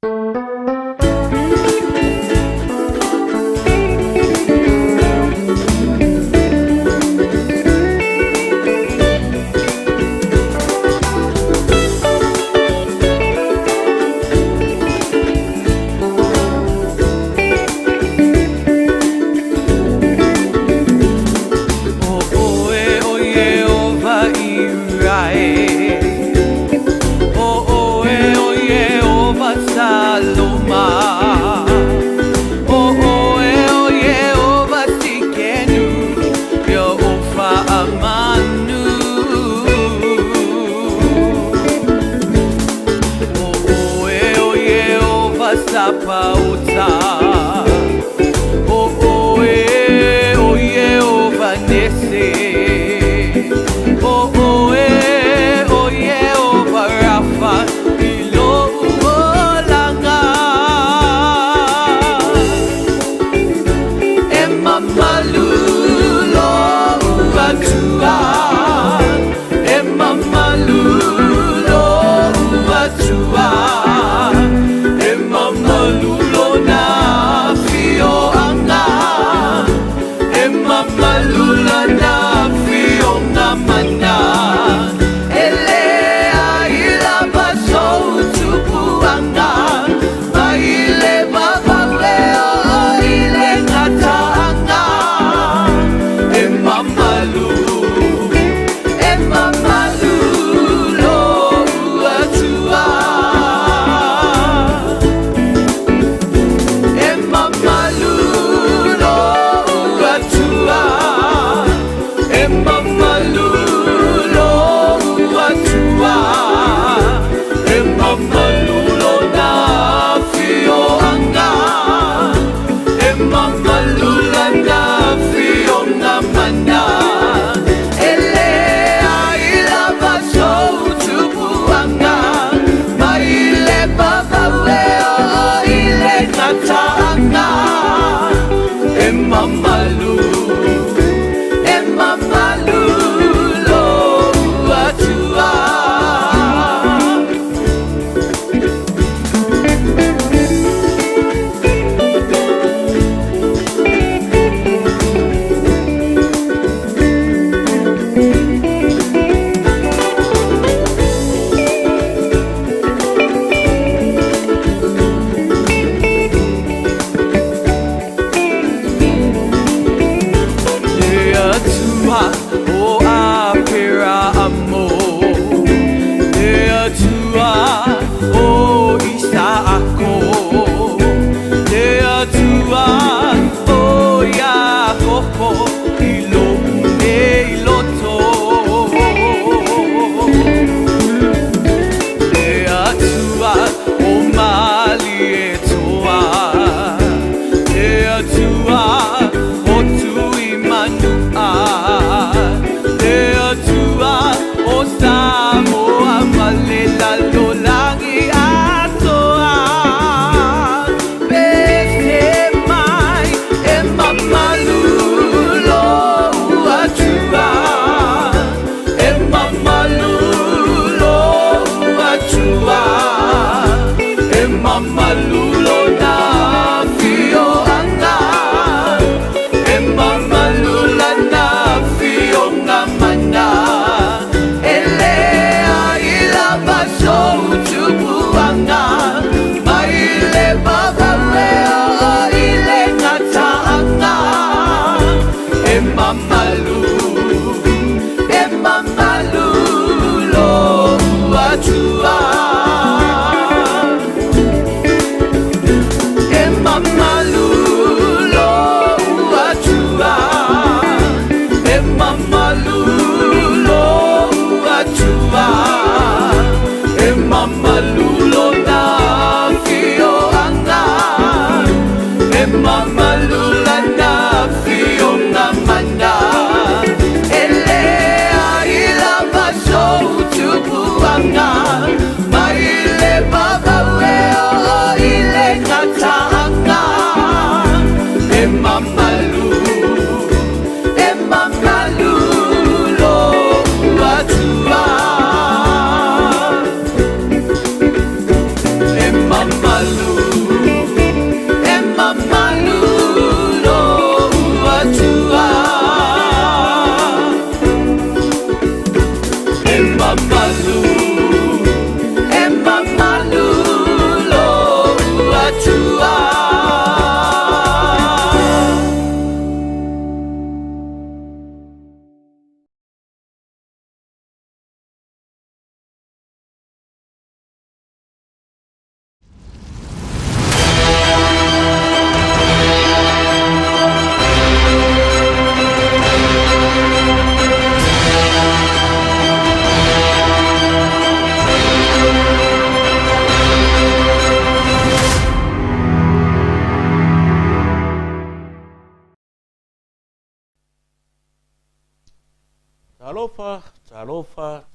O ʻoe ʻo Iēhova i ʻAe. O ʻoe ʻo Iēhova Saloma. O ʻoe ʻo Iēhova Sikenu, Iēhova Amanu. O ʻoe ʻo Iēhova Sapaota. O ʻoe ʻo Iēhova Nese. O ʻoe ʻo Iēhova Rafa i loʻu olaga. E mamalu loʻu Akua. E mamalu loʻu Akua. E mamalu.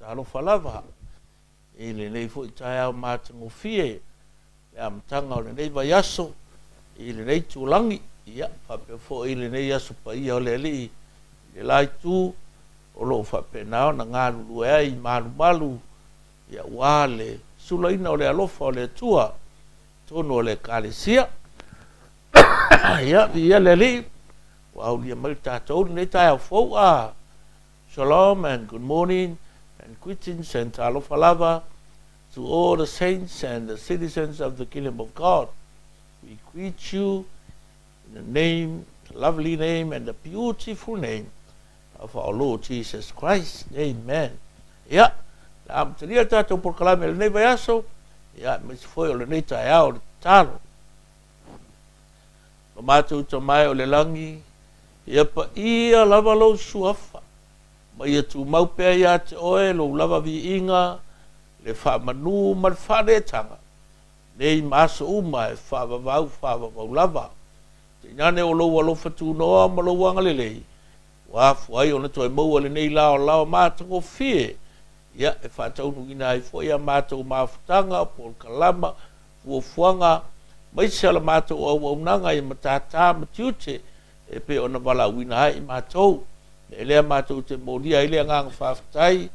Talofa lava i lenei foi taeao matagofie, le amataga o lenei vaiaso i lenei itulagi, ia, faapea foi i lenei aso paia o le Alii i le la itu o lo o faapena ona galulue ai malumalu aua le sulaina o le alofa o le Atua i totonu o le Ekalesia. Ia, viia le Alii ua aulia mai le tatou lenei taeao fou. A Shalom and good morning and greetings and talofa lava to all the saints and the citizens of the kingdom of God. We greet you in the name, the lovely name and the beautiful name of our Lord Jesus Christ. Amen. Ia, le amatalia le tatou polokalame i lenei vaiaso, ia, aemaise foi o lenei taeao o le tatalo. Lo matou Tama e o le lagi, ia paia lava lou suafa, ma ia tumau pea ia te oe lou lava viiga, le faamanu ma le faaneetaga, nei ma aso uma e faavavau faavavau lava. Tainane o lou alofa tunoa ma lou agalelei, ua afua ai ona toe maua lenei laolao matagofie, ia, e faataunuuina ai foi a matou mafutaga, polokalama, fuafuaga, aemaise o la matou auaunaga i matata ma tiute e pei ona valaauina ai i matou. E lea matou te molia ai le agaga faafetai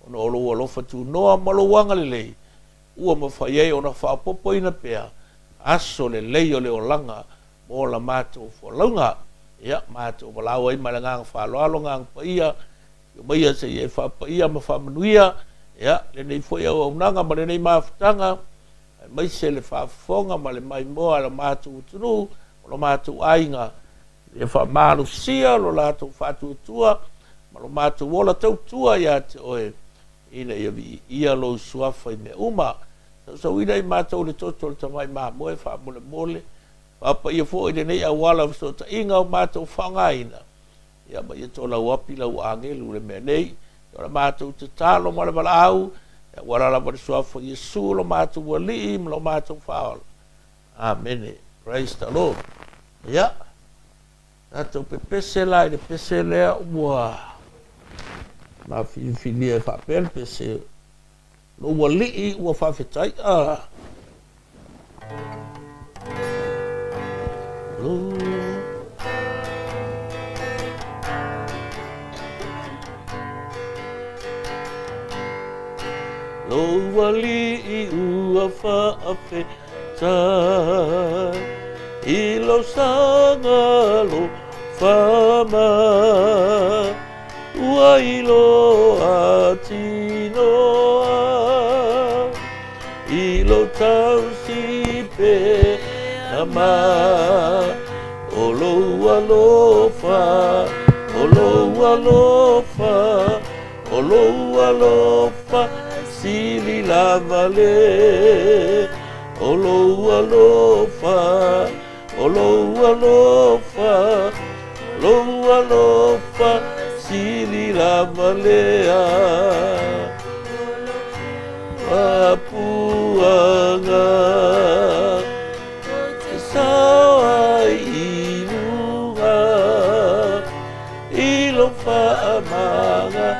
ona o lou alofa tunoa ma lou agalelei ua mafai ai ona faaopoopoina pea aso lelei o le olaga mo la matou folauga. Ia, matou valaau ai ma le agaga faaaloalo, agaga paia, afio maia se i e faapaia ma faamanuia, ia, lenei foi auaunaga ma lenei mafutaga, aemaise le faafofoga ma le maimoa a lo matou atunuu, o lo matou aiga, ia faamalosia lo latou faatuatua ma lo matou ola tautua ia te oe, ina ia viia lou suafa i mea uma. Sausauina i matou le toto o le tamai mamoe faamolemole, faapaia foi lenei auala o fesootaiga o matou faaaogaina, ia ma ia tolauapi lau agelu le mea nei. O la matou tatalo ma le valaau, e auala lava le suafa o Iesu lo matou Alii ma lo matou Faaola. Amene. Praise the Lord. Ia, tatou pepese la i le pese lea ua mafilifilia e faapea le pese lou Alii ua faafetai. Ah. Lou Alii ua faafetai i lou saga alofa mai, ua iloa tinoa i lou tausi pea mai. O lou alofa, o lou alofa, o lou alofa sili lava le. O lou alofa, o lou alofa, lou alofa sili lava lea. Apuaga te sao ai i luga i lou faamagalo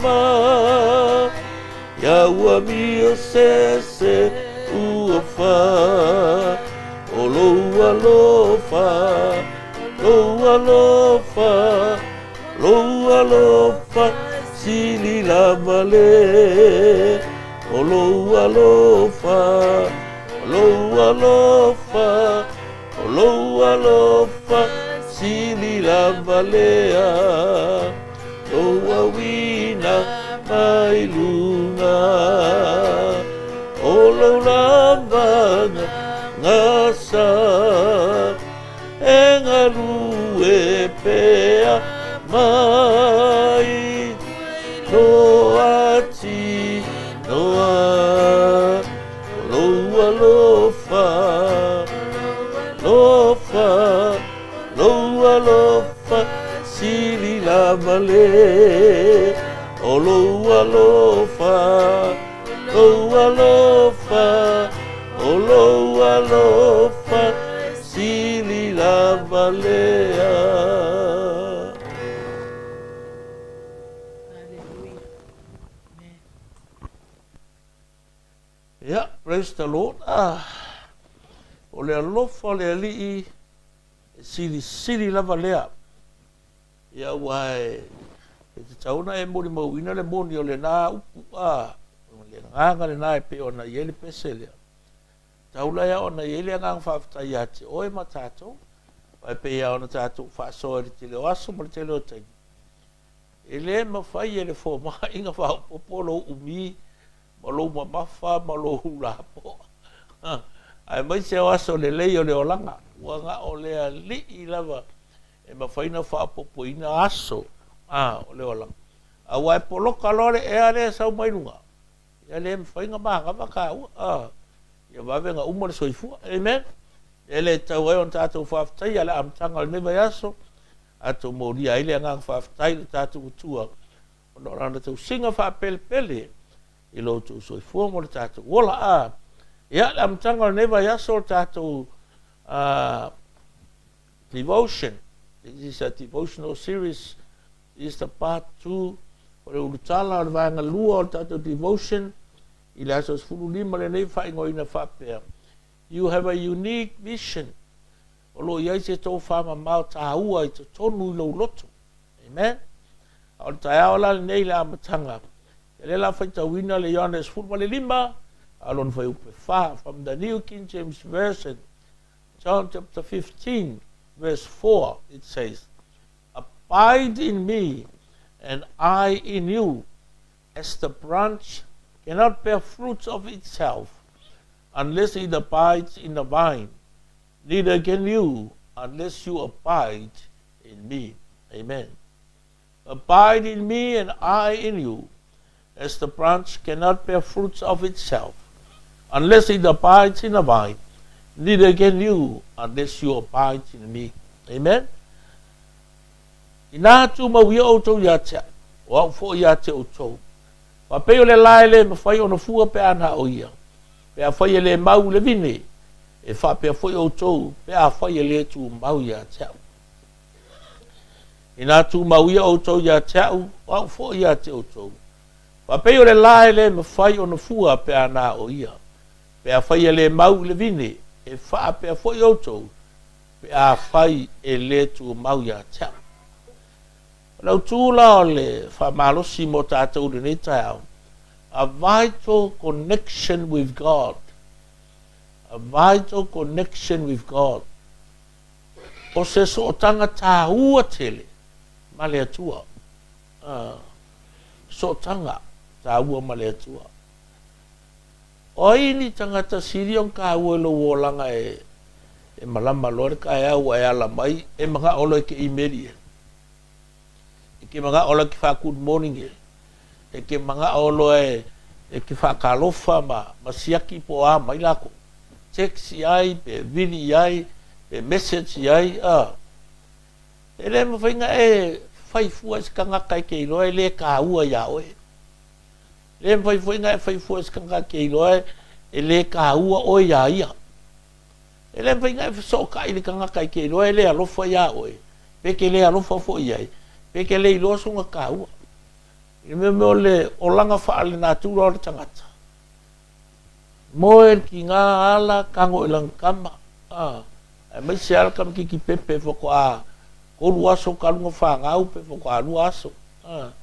mai, ia ua mio se ua fa. O lou alofa, lou alofa, lou alofa sili lava le. O lou alofa, o lou alofa, o lou alofa sili lava lea. Lou auina mai luga o lou lavaga gasa, e galue pea mai noa tinoa. O lou alofa, alofa, lou alofa sili lava le. O lou alofa, lou alofa, o lou alofa sili lava lea. Aleluia. Ia, praise the Lord. Ah, o le alofa o le Alii e silisili lava lea. Ia, aua e, e tatau ona e molimauina le moni o lena upu, a, o le agaga lena e pei ona i ai le pese lea. Tau la ona i ai le agaga faafetai ia te oe ma tatou, aua e pei lava ona tatou faasoa i le tele o aso ma le tele o taimi, e le mafai e le fomai ona faaopoopo lou umi ma lou mamafa ma lou lapoa, aemaise o aso lelei o le olaga, ua na o le Alii lava e mafai ona faaopoopoina aso o le olaga. Aua e poloka loa le ea lea e sau mai luga, ia le mafai ona manava taua, ia vave ona uma le soifua. Amen. E le tatau ai ona tatou faafetaia le amataga o lenei vaiaso, tatou molia ai le agaga faafetai i le tatou Atua ona o lana tausiga faapelepele i lo outou soifua ma le tatou ola. A ia, le amataga o lenei vaiaso o le tatou devotion. This is a devotional series. This is the part 2 o le ulutala o le vaega lua o le tatou devotion i le aso 15 lenei faaigoaina faapea, You have a unique mission. O lo o i ai se tofamamao taua i totonu i lou loto. Amen. A o le taeao la lenei i le amataga, ia lea la faitauina le Ioane 15, a o lona fuaiupu e 4, from the New King James Version, John chapter 15, verse 4, it says, Abide in me, and I in you, as the branch cannot bear fruit of itself unless it abides in the vine, neither can you unless you abide in me. Amen. Abide in me and I in you, as the branch cannot bear fruits of itself unless it abides in the vine, neither can you unless you abide in me. Amen. Inā tumau ia outou ia te au, o au foi ia te outou. Faapei o le lae e le mafai ona fua pe a na o ia, pe afai e le mau i le vine, e faapea foi outou pe afai e le tumau ia te au. Inā tumau ia outou ia te au, o au foi ia te outou. Faapei o le lae e le mafai ona fua pe a na o ia, pe afai e le mau i le vine, e faapea foi outou pe afai e le tumau ia te au. O le autu la o le faamalosi mo tatou i lenei taeao, a vital connection with God. A vital connection with God. O se sootaga tāua tele ma le Atua. Sootaga tāua ma le Atua. O ai ni tagata sili ona kāua i lou olaga e malama loa le taeao ua e ala mai e manao loa e ke imeli e. E ke manao loa e ke fa good morning e. E ke manao loa e ke faatalofa ma siaki po o a mai lakou. Text i ai, pe vili i ai, pe message i ai, a. E le mafai ona e fai fua i se tagata e te iloa e le taua iā oe. Le mafai foi ona e fai fua i se tagata e te iloa e le taua oe iā ia. E le mafai ona e fesootai i le tagata e te iloa e le alofa iā oe, pe te le alofa foi i ai, pe te le iloa sona taua. I le mea o le olaga faalenatura o le tagata, Moe le tiga ala tago i lana tama, a, aemaise lava le tamaitiiti pepe faatoa tolu aso talu ona fanau pe faatoa lua aso, a,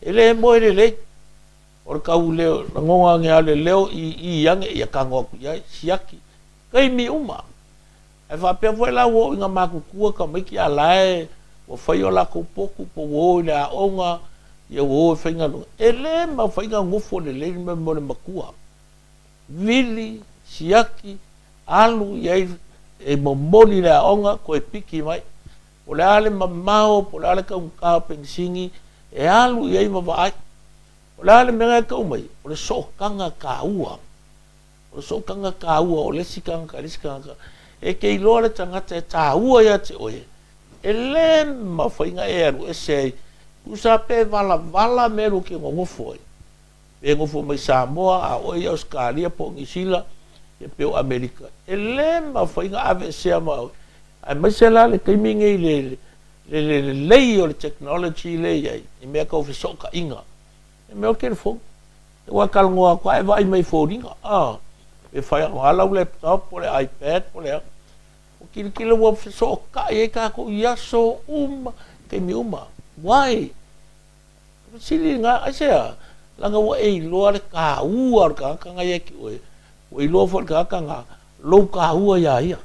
e le moe lelei. O le tau leo, lagona ane lava o le leo i i ane, ia tago atu i ai, siaki, taimi uma. Ae faapea foi la ua oo ina matutua tamaiti a la e ua fai o latou potu po ua o i le aoga, ia ua o e faigaluega. E le mafai ona nofo lelei le mea mo le matua. Vili, siaki, alu i ai e momoli i le aoga, toe piki mai. Po o le a le mamao, po o le a le taugata o penisini, e alu i ai ma vaai. O le a le mea na e tau mai? O le sootaga taua. O le sootaga taua o le isi tagata i le isi tagata, e te iloa le tagata e taua ia te oe, e le mafai ona e alu ese ai, tusa pe valavala mea lua te nonofo ai, pe nofo mai Samoa, a oe i Ausetalia po o Nisila, ia pe o Amerika, e le mafai ona aveesea ma oe, aemaise la le taimi nei i le lelei o le technology lea e i ai, i mea tau fesootaiga, i mea o telefoni. Ua e talanoa atu lava e vaai mai i foliga, a, pe fai o a lau laptop po o le iPad po o le a. Ua tilotilo ua fesootai ai tatou i aso uma, taimi uma. Why? O le fesili lena, aisea? Leaga ua e iloa le taua o le tagata na ia te oe, ua iloa foi e le tagata na lou taua iā ia.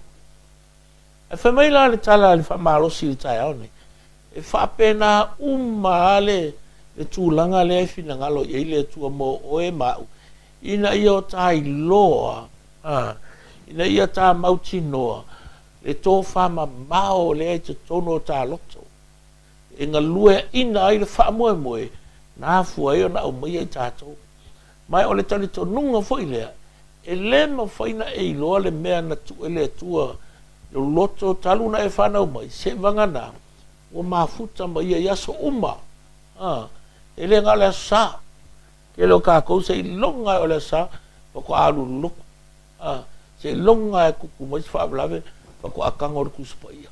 Ae fai mai la le tala a le faamalosi i le taeao nei, e faapena uma lava le, le tulaga lea e finagalo i ai le Atua mo oe ma au, ina ia o ta iloa, a, ina ia ta mautinoa le tofamamao lea i totonu o ta loto, e galueaina ai le faamoemoe na afua ai ona aumaia i tatou. Ma o le talitonuga foi lea, e lē mafai ona e iloa le mea na tuu e le Atua i lou loto talu ona e fanau mai, seivagana ua mafuta ma ia i aso uma. A, e le na o le Aso Sa. Tele o tatou seiloga lava o le Aso Sa faatoa alu i le lotu. A, seiloga lava e tupu mai se faalavelave faatoa tago le Tusi Paia.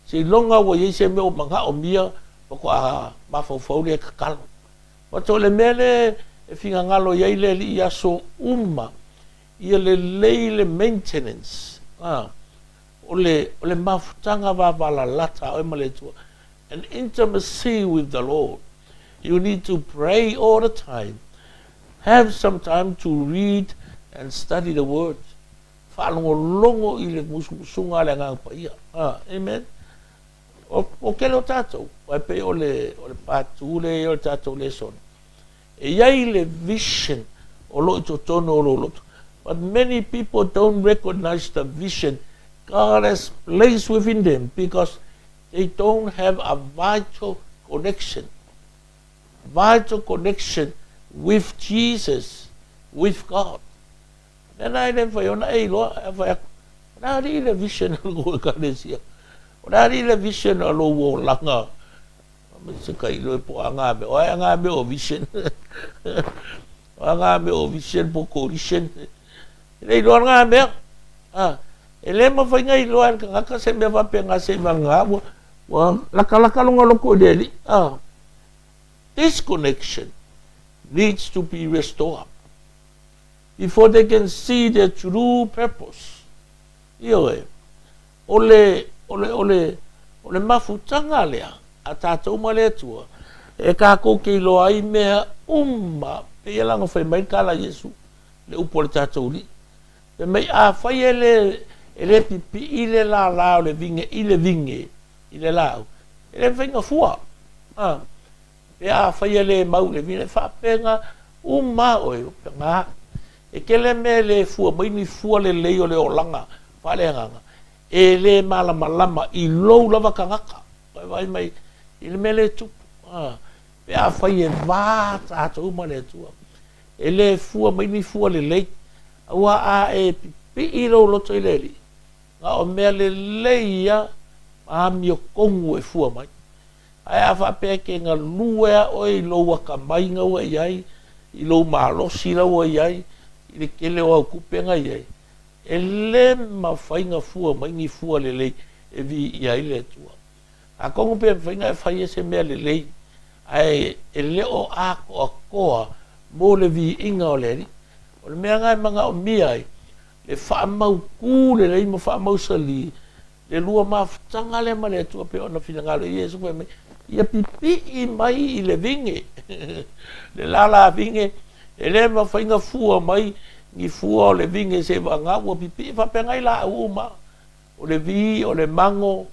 Seiloga ua i ai se mea ua manaomia faatoa mafaufau lea e tatalo. Matou o le mea lea e finagalo i ai le Alii i aso uma, ia lelei le maintenance, a, o le, o le mafutaga vavalalata a oe ma le Atua, an intimacy with the Lord. You need to pray all the time. Have some time to read and study the Word. Faalogologo i le musumusuga a le Agaga Paia. A, amen. O, o tele o tatou, aua e pei o le, o le part 2 lea o le tatou lesson. E i ai le vision o lo o i totonu o lou loto. But many people don't recognize the vision God has placed within them because they don't have a vital connection. Vital connection with Jesus, with God. Mea na e le mafai ona e iloa, e fai atu, o le a alii le vision o lou ekalesia? O le a alii le vision o lou olaga? Se ka iloa po o a ngā mea, o ai a ngā mea o vision? O a ngā mea o vision po coalition? E le iloa ngā mea. A, e le mafai na iloa e le tagata se mea faapena seivagana ua, ua latalata lona loto i le Alii. A, this connection needs to be restored before they can see their true purpose. Ioe, o le, o le, o le, o le mafutaga lea a tatou ma le Atua, e tatou te iloa ai mea uma, pei la ona fai mai le tala a Iesu, le upu a le tatou Alii. Fai mai, afai e le, e le pipii le lālā o le vine i le vine, i le laau, e le mafai ona fua. A, pe afai e le mau i le vine, e faapena uma lava oe, faapena. E tele mea e le fua mai ni fua lelei o le olaga faaleagaga, e le malamalama i lou lava tagata. Ua e vaai mai i le mea lea e tupu, a, pe afai e va tatou ma le Atua, e le fua mai ni fua lelei, aua a e pipii lou loto i le Alii, na o mea lelei lava ma amiotonu e fua mai. Ae a faapea e te galue lava oe i lou atamai na ua i ai, i lou malosi la ua i ai, i le tele o au tupe na i ai, e le mafai ona fua mai ni fua lelei e viia ai le Atua. Atonu pe mafai ona e faia se mea lelei, ae e le o atoatoa mo le viiga o le Alii. O le mea lena e manaomia ai le faamautu lelei ma faamausali le lua mafutaga lea ma le Atua pei ona finagalo i Iesu fai mai, ia pipii mai i le vine, le lālā vine, e le mafai ona fua mai ni fua o le vine seivagana ua pipii. E faapena i laau uma, o le vi, o le mago,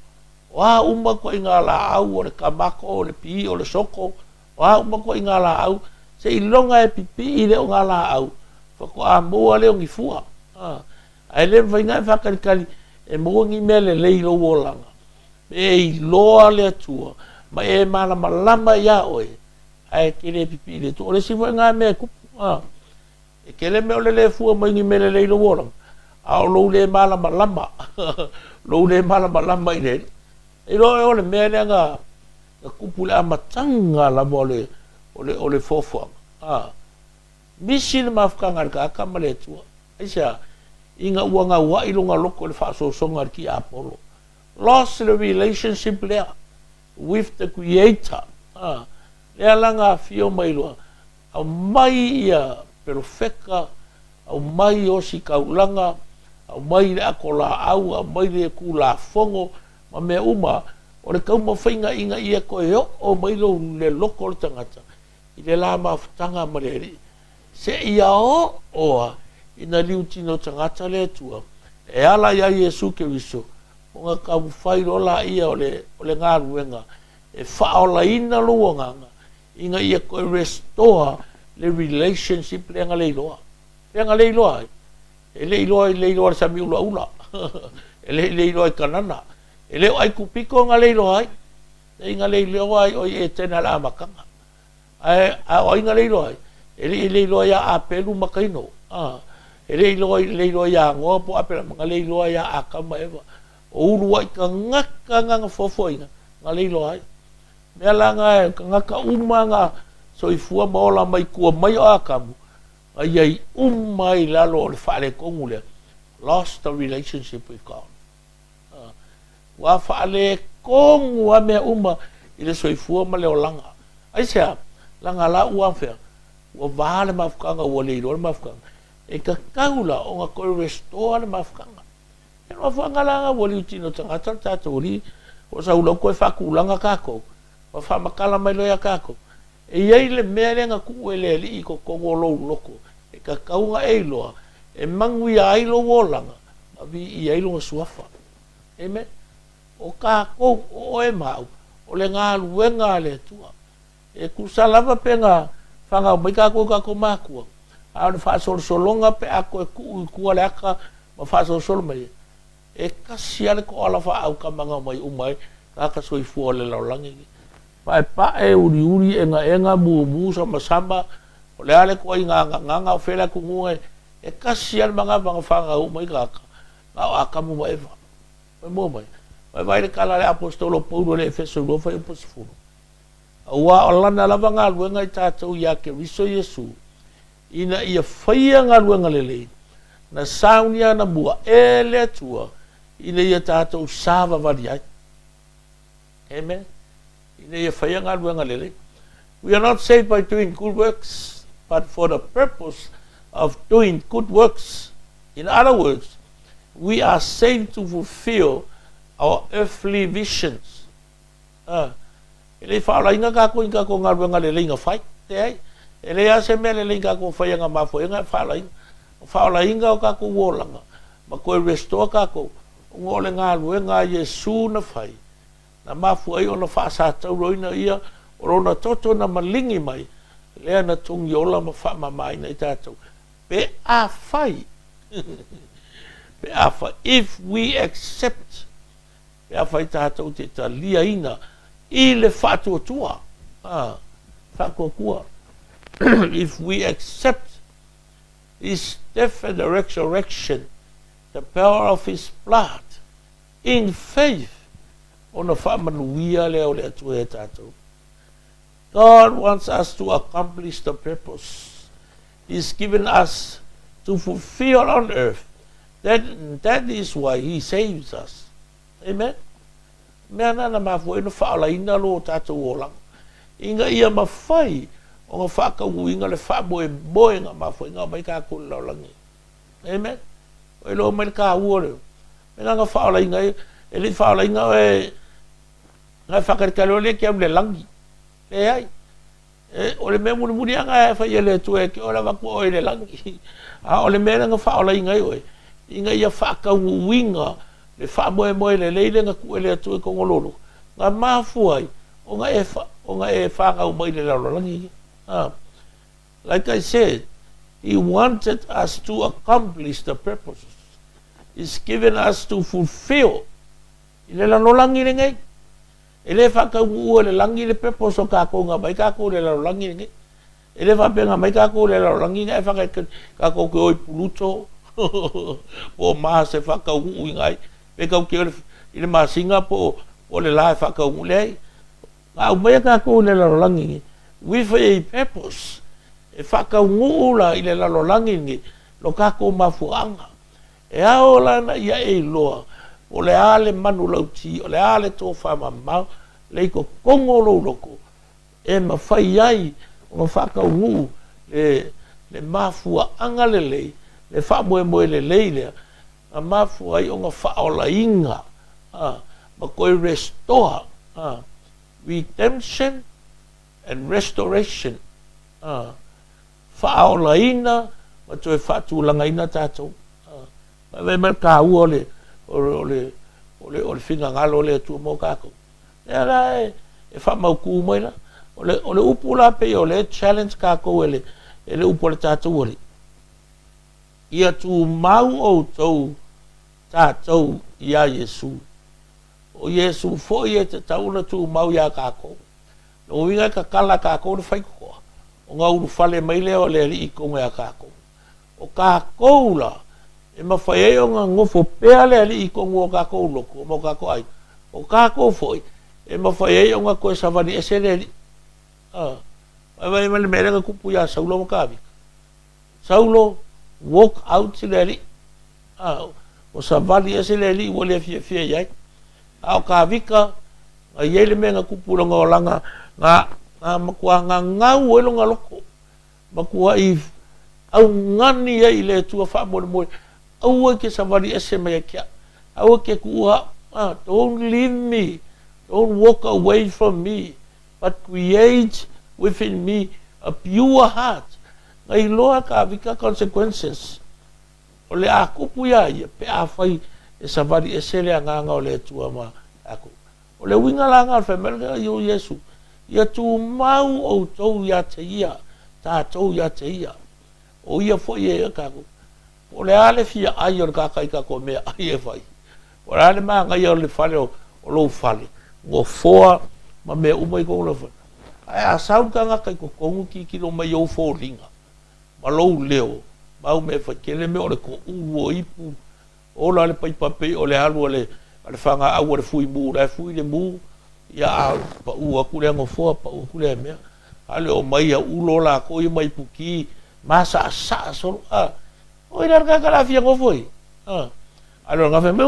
o a uma ituaiga laau, o le tamato, o le pi, o le soko, o a uma ituaiga laau, seiloga e pipii lea o ngā laau, faatoa maua lea o ni fua. Ae le mafai ona e faatalitali e maua ni mea lelei i lou olaga, pe e iloa le Atua ma e malamalama iā oe, ae e te le pipii i le Atua. O le isi foi lena mea e tupu, a, e tele mea o le le fua mai ni mea lelei i lou olaga, a o lou le malamalama, lou le malamalama i le Alii. E iloa oe o le mea lea na, na tupu i le amataga lava o le, o le, o le fuafuaga, a, misi le mafutaga a le tagata ma le Atua. Aisea? Ina ua gaua'i lona loto i le faaosoosoga a le tiapolo. Lost le relationship lea with the Creator. A, lea la na afio mai loa, aumai ia Pelofeka, aumai ositaulaga, aumai le atolaau, aumai le tulafono ma mea uma o le taumafaiga ina ia toe oo mai lou le loto o le tagata i le la mafutaga ma le Alii seia oo a ina liutino tagata le Atua e ala ia Iesu Keriso ona taumafai loa laia o le o le galuega e faaolaina lou agaga ina ia toe restore le relationship lea na le iloa. Lea na le iloa ai. E le iloa i le iloa le sami ulaula. E le le iloa i Kanana. E le o Aikupito na le iloa ai. E na le iloa ai o i Etena le amataga. Ae a o ai na le iloa ai? E le le iloa ia Apelu ma Kaino. E le iloa le iloa ia Noa po Apelama, na le iloa ia Akama ma Eva. O ulu ai tagata na na foafoaina, na le iloa ai. Mea la na e tagata uma na soifua ma ola mai tua mai o Akamu, na iai uma i lalo o le faaletonu lea. Lost the relationship with God. Ua faaletonu a mea uma i le soifua ma le olaga. Aisea? Laga la ua fea? Ua va le mafutaga, ua le iloa le mafutaga. E tatau la ona toe restore le mafutaga. E mafuaaga la ua liutino tagata le tatou Alii, o sau lau toe faatulaga tatou, ma faamatala mai loa ia tatou. E iai le mea lea na tuu e le Alii i totonu o lou loto, e tatau ona e iloa, e manuia ai lou olaga, ma viia ai lona suafa. Amen. O tatou, o oe ma au, o le galuega a le Atua. E tusa lava pe na fanau mai tatou i tatou matua, a o le faasolosologa pe a toe tuu i tua le ata ma faasolosolo mai, e tasi lava le toala faaautamaga mai uma ai tagata soifua o le lalolagi lenei. Paepae, uliuli, egaega, mumu, samasama, o le a le ituaiga gagaga, o fea le atunuu e tasi lava le manava na fanau uma ai tagata, na o Atamu ma Eva. Ua mua mai. Ua vaai le tala a le Aposetolo Paulo i le Efeso 2 fuaiupu 10. Aua o lana lava galuega i tatou ia Keriso Iesu, ina ia faia galuega lelei, na saunia anamua e le Atua, ina ia tatou savavali ai. Amen. Ina ia faia galuega lelei. We are not saved by doing good works, but for the purpose of doing good works. In other words, we are saved to fulfill our earthly visions. E le i faaolaina tatou i ni tatou galuega lelei na fai. Leai. E leai lava se mea lelei na tatou faia na mafua ai ona e faaolaina. O faaolaina o tatou olaga ma toe restore tatou ona o le galuega a Iesu na fai, na mafua ai ona faasatauroina ia o Lona toto na maligi mai, lea na togi ola ma faamamaina ai tatou. Pe afai, pe afai, if we accept, pe afai tatou te taliaina i le faatuatua, faatuatua, if we accept His death and resurrection, the power of His blood, in faith, ona faamanuia lea o le Atua ia tatou. God wants us to accomplish the purpose He's given us to fulfill on earth. That, that is why He saves us. Amen. Mea na na mafua ai ona faaolaina lo tatou olaga, ina ia mafai ona faataunuuina le faamoemoe na mafua ai ona aumai tatou i le lalolagi. Amen. Ua iloa mai le taua o le mea na faaolaina ai, e le i faaolaina oe na e faatalitali oe lea e te alu i le lagi. Leai. E, o le mea mulimuli lava na e fai e le Atua e te ola avatu oe i le lagi. A o le mea lea na faaolaina ai oe, ina ia faataunuuina le faamoemoe lelei lea na tuu e le Atua i totonu o lou loto, na mafua ai ona e, ona e fanau mai i le lalolagi. Like I said, He wanted us to accomplish the purposes He's given us to fulfill i le lalolagi lenei. E le faataunuua e le lagi le purpose o tatou na aumai tatou i le lalolagi lenei. E le faapea na aumai tatou i le lalolagi ae tatou te o i Pluto po o Mars e faataunuuina ai, pe tatou te o i le masina po o le la e faataunuu. Leai, na aumaia tatou i le lalolagi lenei with a purpose, e faataunuu la i le lalolagi lenei lo tatou mafuaaga. E ao la ina ia e iloa po o le a le manulauti, o le a le tofamamao le i totonu o lou loto e mafai ai ona faataunuu le Le mafuaaga lelei, le faamoemoe lelei lea na mafua ai ona faaolaina ma toe restore, redemption and restoration, faaolaina ma toe faatulagaina tatou. Vaai mai le taua o le o le o le o le finagalo o le Atua mo tatou. Lea la e faamautu mai la. O le upu la pei o lea e challenge tatou e le upu a le tatou Alii. Ia tumau outou tatou iā Iesu. O Iesu foi e tatau ona tumau iā tatou. Lona uiga e tatala e tatou le faitotoa ona ulufale mai lea o le Alii i totonu ia tatou. O tatou la, e mafai ai ona nofo pea le Alii i totonu o tatou loto ma o tatou aiga, o tatou foi e mafai ai ona toe savali ese le Alii. Vaai mai le mea lea na tupu ia Saulo ma Tavita. Saulo walk out le Alii. Ua savali ese le Alii ua le fiafia i ai. A o Tavita, na i ai le mea na tupu i lona olaga, na matua gagau ai lona loto. Matuai augani ai i le Atua faamolemole, aua e te savali ese mai ia te au, aua e te tuua au, don't leave me, don't walk away from me, but create within me a pure heart. Na iloa e Tavita consequences o le a tupu iā ia pe afai e savali ese le agaga o le Atua ma tatou. O le uiga la lena o le fai mai o Iesu, Ia tumau outou ia te ia, tatou ia te ia, o ia foi e ia tatou. Po o le a le fia ai o le tagata i tatou meaai e fai, po o le a le manaia o le fale o lou fale, nofoa ma mea uma i totonu o lou fale, ae a sau le tagata i totonu tilotilo mai i ou foliga ma lou leo ma au mea e fai, tele mea o le toulu o ipu, Ola le paipa pei o le alu a le fagaau a le fui mu, la e fui le mu, ia a pau atu lea nofoa, pau atu lea mea. A le omai ia ulo lakou ia mai puki, masasaa solo, a. Oi la le tagata la fia nofo ai, a. A le gafe mai,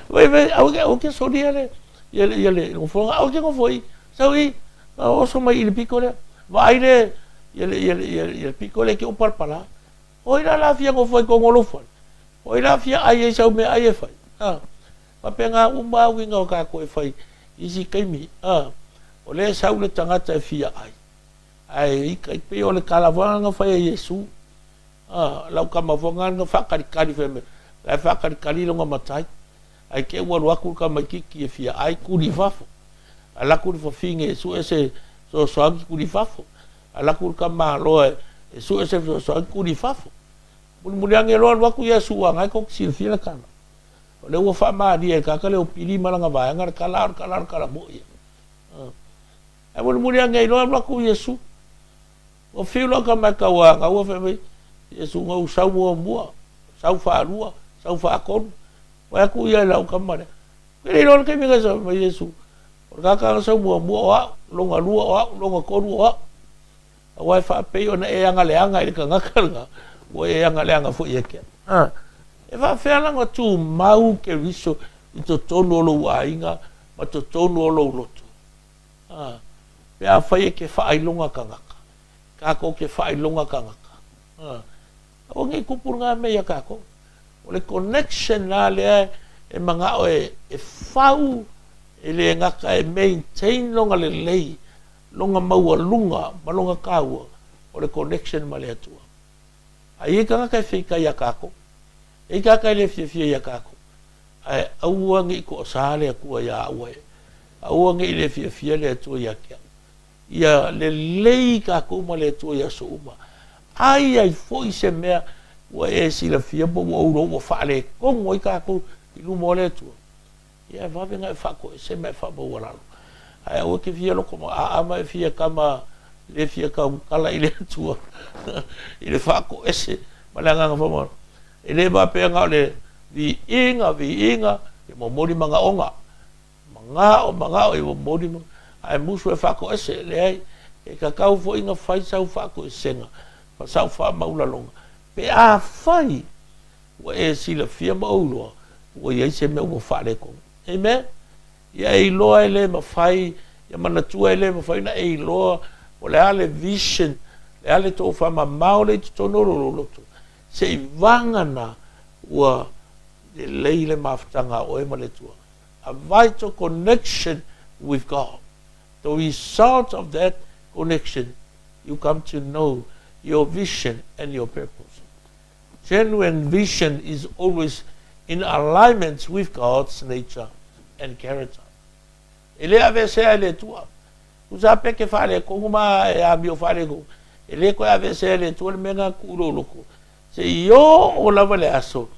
wei, wei, aua ke, aua ke solia le, ia le, ia le nofoaga, aua ke nofo ai, sau i, oso mai i le pito lea, vaai le, ia le, ia le, ia le pito lea ke upalapala. O ai la la fia nofo ai totonu o lou fale? O ai la fia ai ai sau meaai e fai? A. Faapena uma lava uiga o tatou e fai i isi taimi. A. O lea e sau le tagata e fia ai, ae ita e pei o le tala foi na fai e Iesu. A. Lau tama foi lena na faatalikali fai mai, la e faatalikali lona matai. Ae te i ua alu atu le tamaititi e fia ai, tuli i fafo. Alu atu le fafine e sue se fesoasoani, tuli i fafo. Alu atu le tamaloa e sue se fesoasoani, tuli i fafo. Mulimuli ane loa alu atu Iesu agai tou te silafia le tala. O lea ua faamalie e le tagata lea o Pili ma lana vaega le tala, a o le tala o le tala moi ia. Ae mulimuli ane ai loa alu atu Iesu. Ua fiu loa tama e tauanau fai mai, Iesu na ou sau muamua, sau faalua, sau faatolu. Fai atu ia i lau tama lea. Ou te le iloa le taimi na sau mai Iesu. O le tagata na sau muamua o au, lona lua o au, lona tolu o au. Aua e faapei ona e agaleaga i le tagata lena, ua e agaleaga foi ia te au. E faapefea la ona tumau Keriso i totonu o lou aiga ma totonu o lou loto? Pe afai e te faailoga tagata, tatou te faailoga tagata. Aua ne i tupu lena mea ia tatou. O le connection la lea e manao e fau, e le gata e maintain lona lelei, lona maualuga ma lona taua, o le connection ma le Atua. A i ai tagata e feitai ia tatou, e i ai tagata e le fiafia ia tatou, ae aua ne i toasa le Atua ia au e, aua ne i le fiafia le Atua ia te au. Ia lelei tatou ma le Atua i aso uma. A i ai foi se mea ua e silafia po ua ou iloa ua faaletonu ai tatou i luma o le Atua, ia e vave ona e faatoese ma e faamaualalo. Ae aua e te fia loko maaa ma e fia tama le fia tautala i le Atua i le faatoese ma le agaga faamaualalo. E le faapea na o le viiga, viiga, e momoli manaoga. Manao, manao i momoli ma, ae musu e faatoese. Leai, e tatau foi ona fai sau faatoesega ma sau faamaualaloga, pe afai ua e silafia ma ou iloa ua i ai se mea ua faaletonu. Amen? Ia e iloa e le mafai, ia manatua e le mafai ona e iloa po o le a le vision, Le a le tofa mamao lea i totonu o lou loto, seiavagana ua lelei le mafutaga a oe ma le Atua. A vital connection with God. The result of that connection, you come to know your vision and your purpose. Genuine vision is always in alignment with God's nature and character. E le aveesea e le Atua. Tusa pe ke faaletonu ma e amio faaletonu, e le toe aveesea e le Atua le mea lena tuu i lou loto. Seia oo lava le aso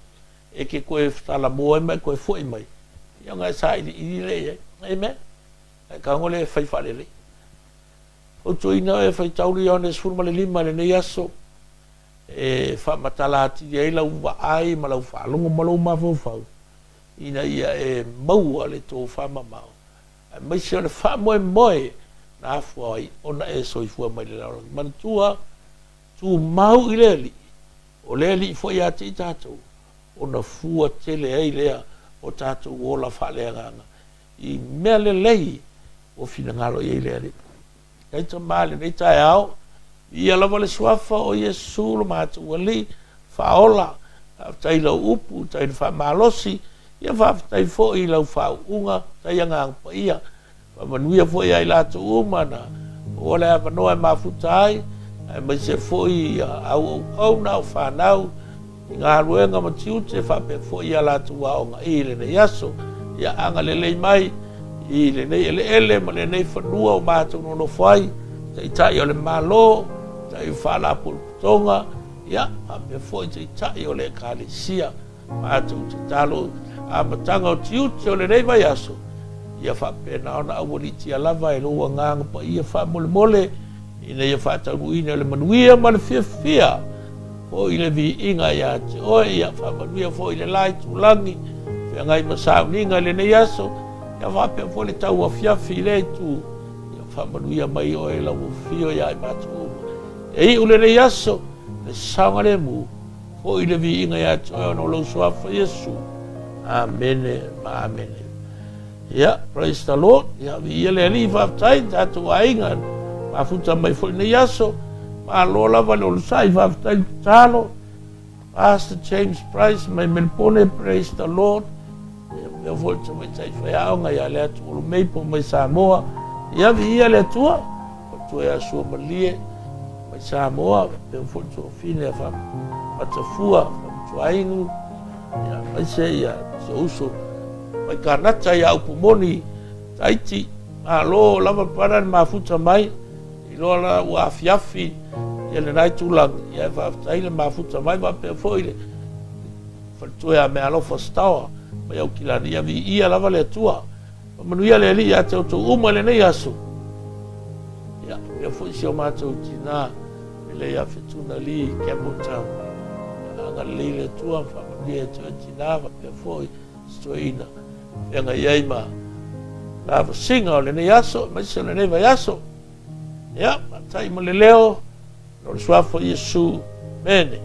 e te toe talamo ai ma e toe foi mai, ia ona e sailiili lea i ai. Amen. Ae tago lea e fai faalelei. Fautuaina oe e faitau le Ioane 15 i lenei aso e faamatala atili ai lau vaai ma lau faalogo ma lou mafaufau ina ia e maua le tofa mamao aemaise o le faamoemoe na afua ai ona e soifua mai le lalolagi. Manatua, tumau i le Alii, o le Alii foi ia te i tatou, ona fua tele ai lea o tatou ola faaleagaga i mea lelei ua finagalo i ai le Alii. E tama i lenei taeao, viia lava le Suafa o Iesu lo matou Alii, Faaola, faafetai i lau upu, faafetai i le faamalosi, ia faafetai foi i lau faauuga, faafetai Agaga Paia, faamanuia foi ia i latou uma na maua le avanoa e mafuta ai, aemaise foi ia auauauna o fanau i galuega ma tiute faapea foi ia latou aoga i lenei aso. Ia agalelei mai i lenei eleele ma lenei fanua o matou nonofo ai, Taitai o le Malo, Taitai o Faalapotopotoga, ia faapea foi Taitai o le Ekalesia. Matou tatalo amataga o tiute o lenei vaiaso, ia faapena ona aualiitia lava e lou Agaga Paia faamolemole, ina ia faataunuuina le manuia ma le fiafia foi le viiga ia te oe. Ia faamanuia foi le la itulagi feagai ma sauniga i lenei aso, ia faapea foi le tauafiafi i lea itu. Ia faamanuia mai oe lau afio ia i matou uma. Ia iu lenei aso le saogalemu foi le viiga ia te oe ona o lou Suafa Iesu. Amene ma amene. Ia, praise the Lord. Ia, viia le Alii, faafetai i tatou aiga mafuta mai foi nei aso. Malo lava le onosai, faafetai le tatalo. Pastor James Price mai Melbourne, praise the Lord. Ia, mea foi le tamaitai faiaoga ia Leatuolo Maple mai Samoa. Ia, viia le Atua. Matua ia Suamalie mai Samoa, faapea foi le tuafafine a Matafua, Faamatuainu, ia, aemaise ia si ou uso mai Kanata ia Upumoni Tahiti. Malo lava pana le mafuta mai, iloa la ua afiafi ia lena itulagi, ia e faafetai le mafuta mai faapea foi le faletua ia Mealofa Stower mai Aukilani. Ia viia lava le Atua. Faamanuia le Alii ia te outou uma i lenei aso. Ia, faapea foi si o matou tina pele ia Fetuna Lee Campbelltown. Ia agalelei le Atua ma faamanuia ia te oe tina faapea foi si toeaina feagai ai ma lavasiga o lenei aso aemaise o lenei vaiaso. Ia, faafetai mo le leo, no le suafa o Iesu. Amene.